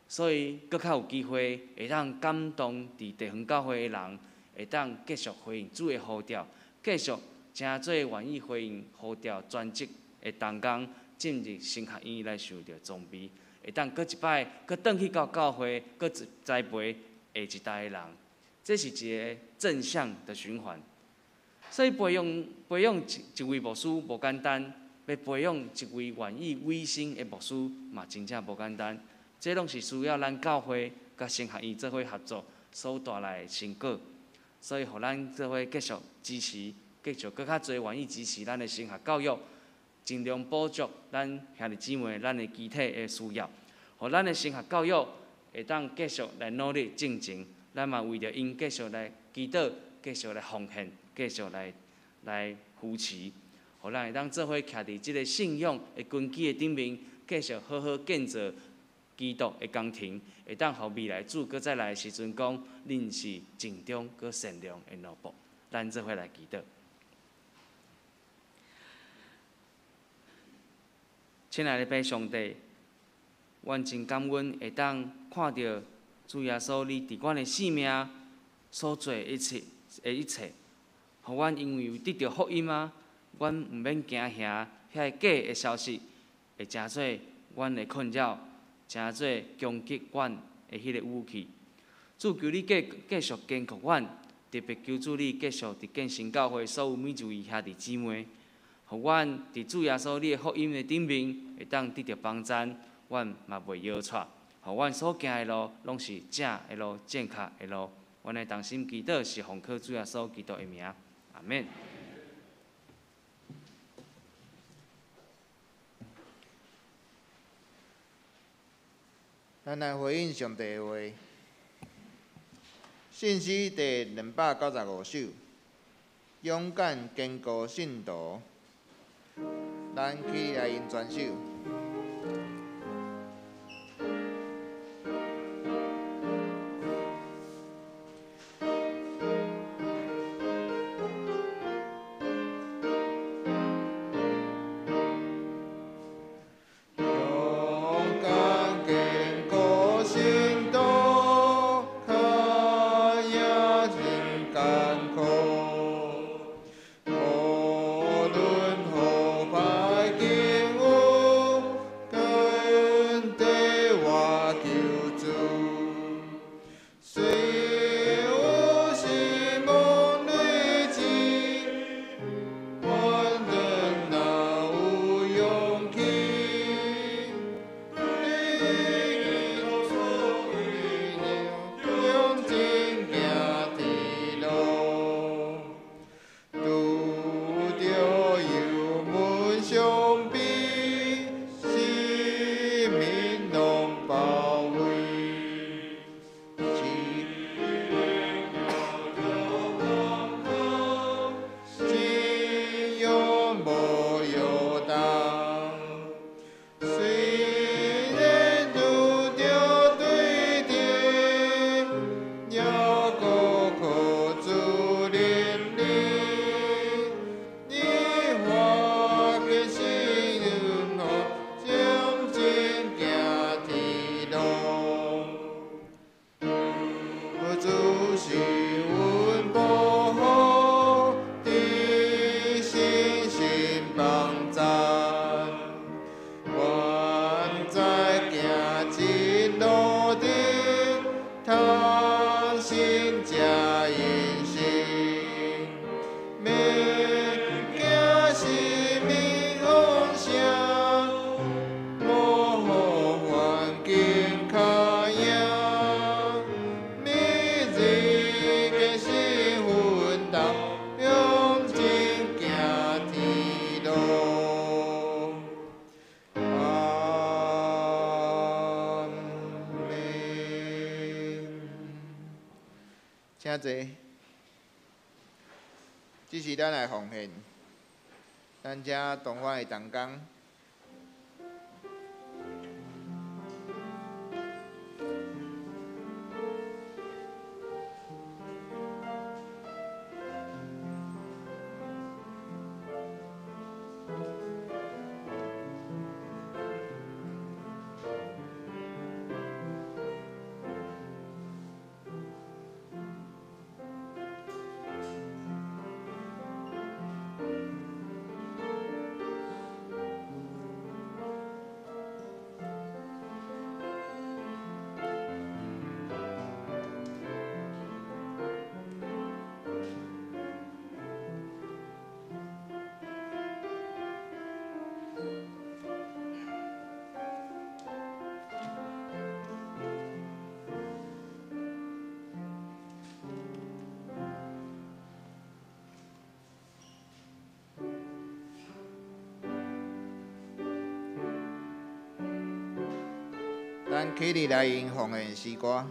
所以，閣較有機會會當感動佇地方教會的人，會當繼續回應主的呼召，繼續成做願意回應呼召專職的同工，進入神學院來受著裝備，會當閣一擺，閣轉去到教會，閣栽培下一代的人，這是一个正向的循環。所以培養培養一一位牧師無簡單，欲培養一位願意委身的牧師嘛，真正無簡單。這攏是需要咱教會佮神學院做伙合作所帶來的成果。所以，予咱做伙繼續支持，繼續閣較濟願意支持咱的神學教育，盡量補足咱兄弟姊妹咱的肢體的需要，予咱的神學教育會當繼續來努力進前。咱嘛為著𪜶繼續來祈禱，繼續來奉獻，繼續來來扶持，予咱會當做伙徛佇這个信仰的根基的頂面，繼續好好建造基督的工程，會當予未來主閣再來的時陣講，恁是盡忠閣善良的奴僕。咱做伙來祈禱。親愛的父上帝，阮真感恩會當看著主耶穌你佇阮的生命所做的一切的一切，予阮因為有得著福音啊，阮毋免驚嚇遐个假的消息會成做阮的困擾，成做攻擊阮的彼個武器。主求你繼繼續堅固阮，特別求主你繼續佇建新教會所有每一位兄弟姊妹，予阮佇主耶穌你的福音的頂面，會當得著幫贊，阮嘛袂搖掣，予阮所行的路攏是正的路、正確的路。阮的同心祈禱是奉靠主耶穌基督的名，阿們。咱來回應上帝的話。信詩第295首，勇敢堅固信徒，咱起來用全首。勇敢堅固信徒，跤也真艱苦。無論何歹境遇，請坐。這是咱來奉獻，咱請東方的同工。咱起立來用奉獻詩歌。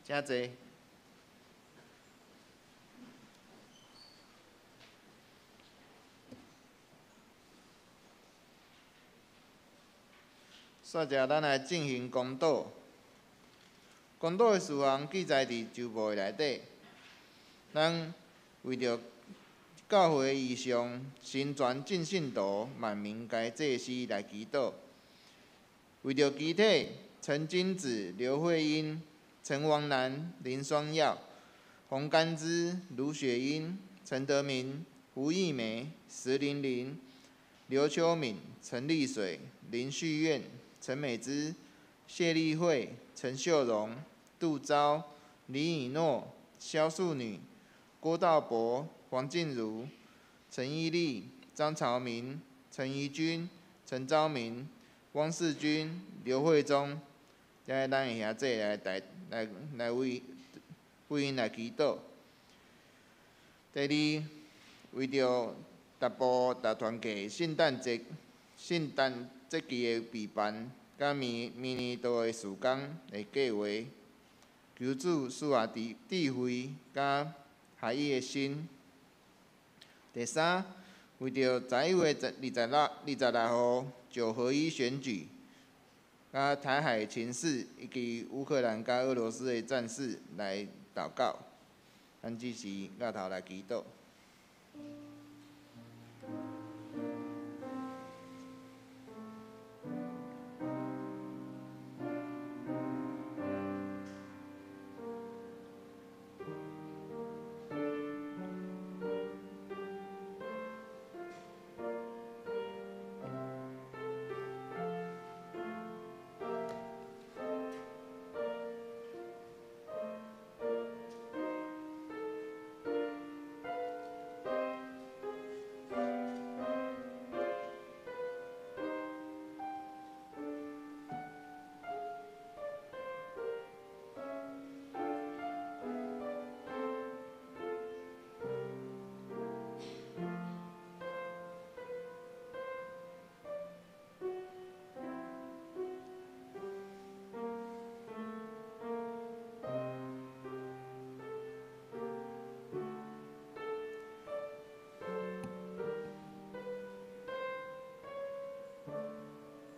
請坐。煞者咱來進行公禱。公禱的事項記載佇周報的內底。咱為著教會異象、成全眾信徒、萬民皆祭司來祈禱。為著肢體陳金子、劉慧英、陳王楠、林雙耀、洪甘之、盧雪英、陳德明、胡義梅、石玲玲、劉秋敏、陳麗水、林旭苑、陳美芝、謝麗慧、陳秀榮、杜昭、李以諾、蕭素女、郭道博、黃靜茹、陳伊麗、張朝明、陳怡君、陳昭明、汪世君、劉惠忠。這咱的兄弟來代來來為為𪜶來祈禱。第二，為著逐部逐團契聖誕節、聖誕節期的備辦，佮明明年度的事工的計劃，求主賜下智智慧佮合一的心。第三，為著11月26號九合一選舉。佮台海情勢以及烏克蘭佮俄羅斯的戰事來禱告，咱這時徛頭來祈禱。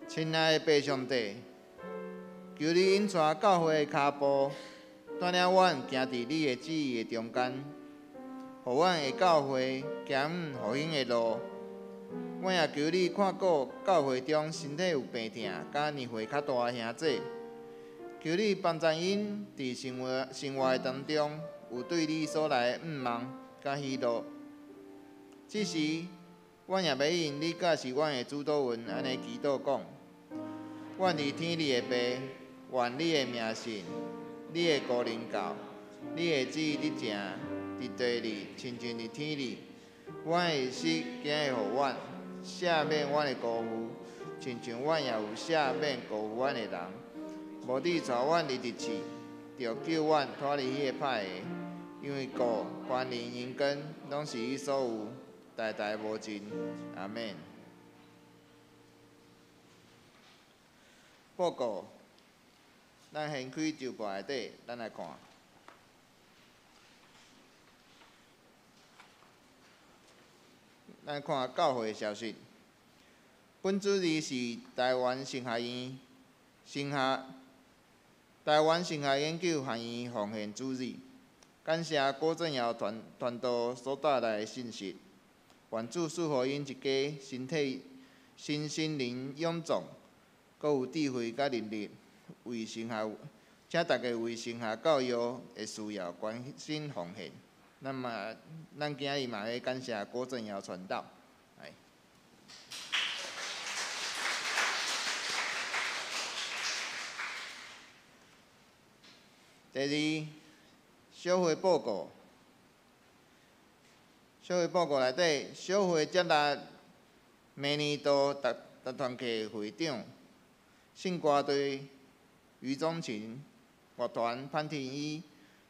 親愛的父上帝，求你引帶教會的跤步，帶領阮行佇你的旨意的中間，予阮的教會行往復興的路。阮也求你看顾教会中身体有病痛佮年岁较大的兄姊，求你帮助𪜶伫生活的当中有对你所来的向望佮喜乐。这时，阮也欲用你教示阮的主祷文按呢祈祷讲：阮伫天里的父，愿你的名圣，你的国临到，你的旨意伫正，伫地里，亲像伫天里。阮的食今日予阮，赦免阮的辜负，亲像阮也有赦免辜负阮的人。无你带阮入伫试，著救阮脱离彼个歹的，因为国、权能、荣光，拢是你所有，代代无尽。阿们。报告，咱掀开周报内底，咱来看。咱看教会消息。本主日是台湾神学研究学院奉献主日。感谢郭正尧传道所带来的信息。愿主赐予𪜶一家身体、身心灵勇壮，阁有智慧佮能力，为神学，请大家为神学教育的需要关心奉献。咱今日嘛欲感谢郭正尧传道。来。第二，小会报告。小会报告内底，小会接纳明年度达团契会长、圣歌队余宗琴、乐团潘廷宇、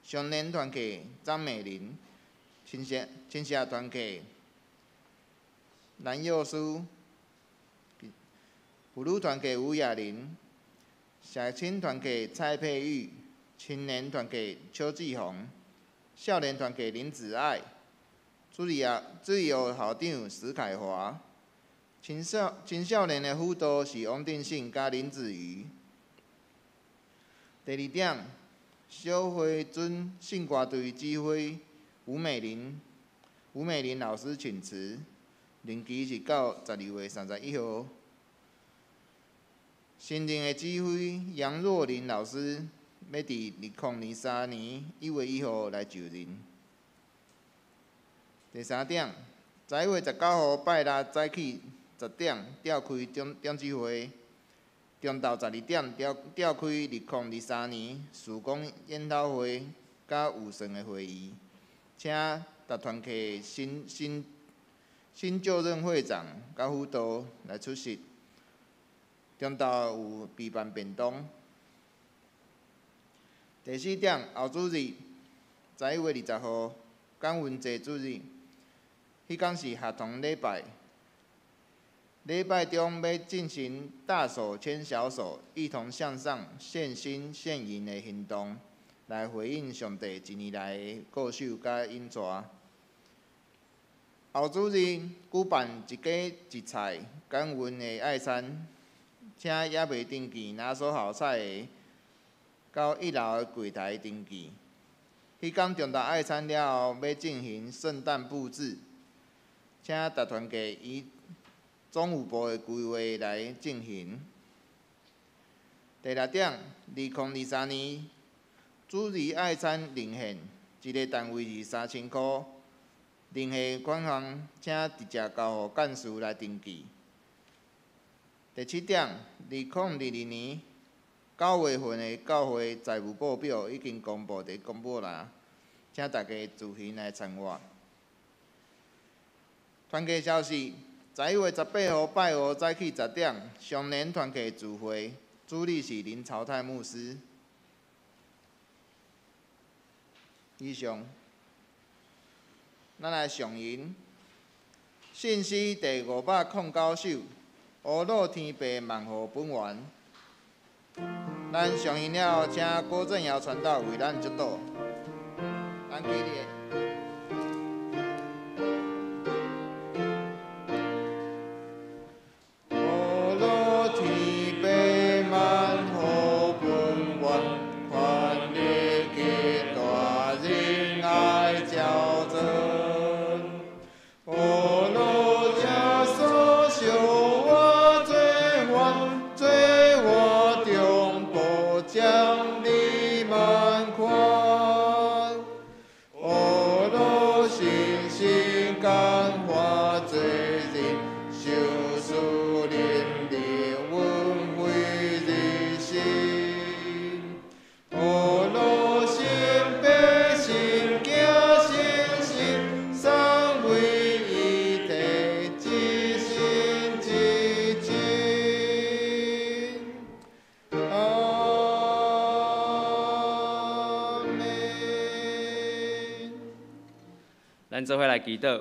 少年团契张美玲、亲社团契蓝佑书、妇女团契吴雅玲、社青团契蔡佩玉、青年团契邱志宏、少年团契林子爱、主日学校长石凯华、青少年的辅导是王定信佮林子瑜。第二点，小会准圣歌队指挥吴美玲老师请辞，任期是到12月31号。新任的指挥杨若琳老师欲伫2023年1月1号来就任。第三点，11月19号拜六早起10点召开长执会，中昼12点召开2023年事工研讨会佮预算的会议，请达团契新就任会长佮辅导来出席。中昼有备办便当。第四点，后主日11月20号感恩节主日，彼工是学堂礼拜。礼拜中欲进行大手牵小手，一同向上献心献银的行动，来回应上帝一年来的顾守佮引带。后主日举办一家一菜感恩的爱餐，请犹未登记拿手好菜的，到一楼的柜台登记。彼工中昼爱餐了后，欲进行圣诞布置，请达团契以总务部的规划来进行。第六点，2023年主日爱餐认献，一个单位是3000箍，认献款项请直接交予干事来登记。第七点，2022年9月份的教会财务报表已经公布伫公布栏，请大家自行来参阅。团契消息：11月18号拜五早起10点，少年团契聚会，主理是林朝泰牧师。以上，咱来上吟圣诗第509首，乌鲁天父万福本源。咱上吟了后，请郭正尧传道为咱祝祷。咱起立。阿咱做伙來祈禱。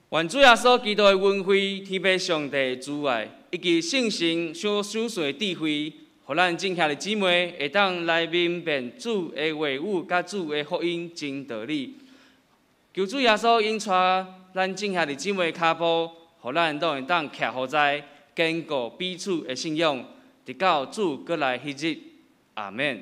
願主耶穌基督的恩惠、天父上帝的慈愛，以及聖神所賞賜的智慧，予咱眾兄弟姊妹會當來明辨主的話語，佮主的福音真道理。求主耶穌引帶咱眾兄弟姊妹的跤步，予咱攏會當徛好在堅固彼此的信仰，直到主閣來彼日。阿們。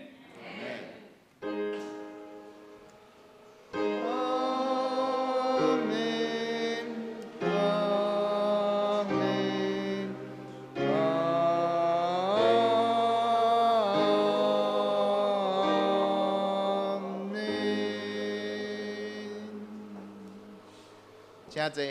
請坐。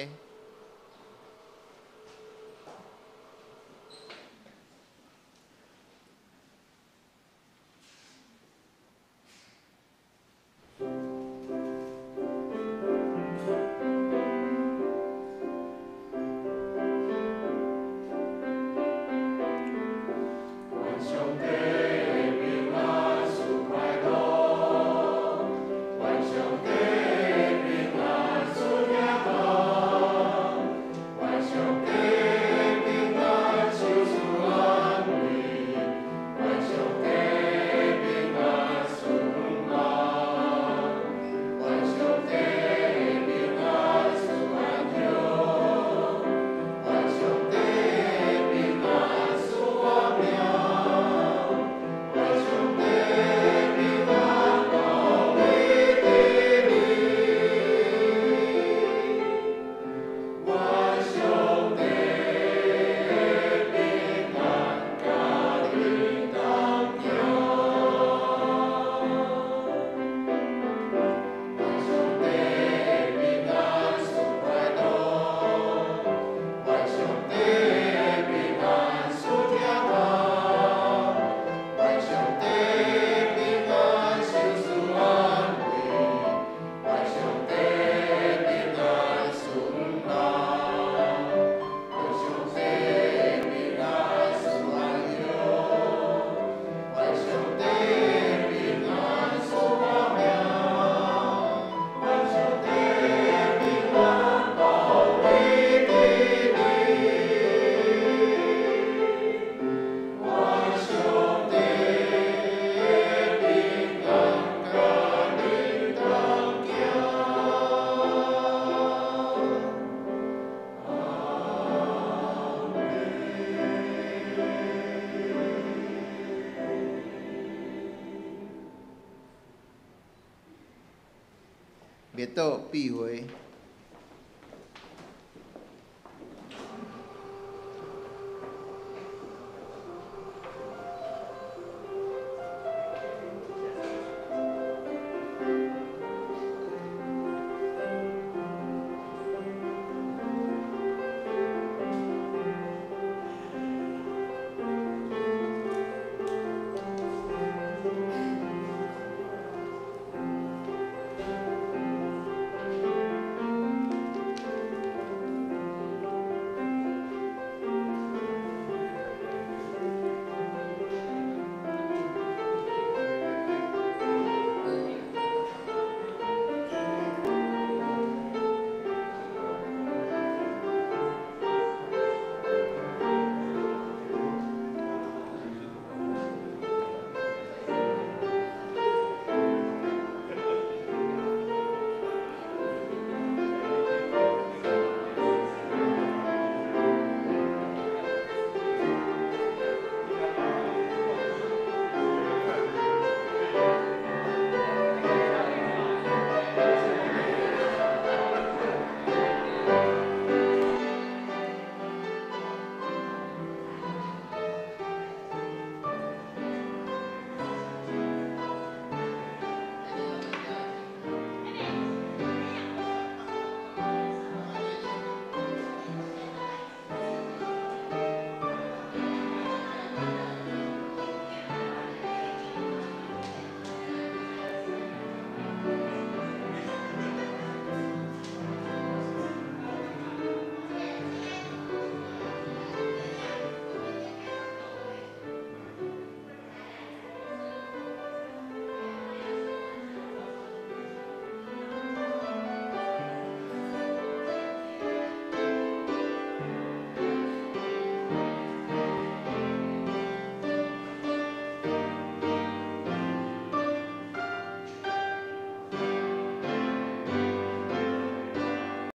默禱闭会。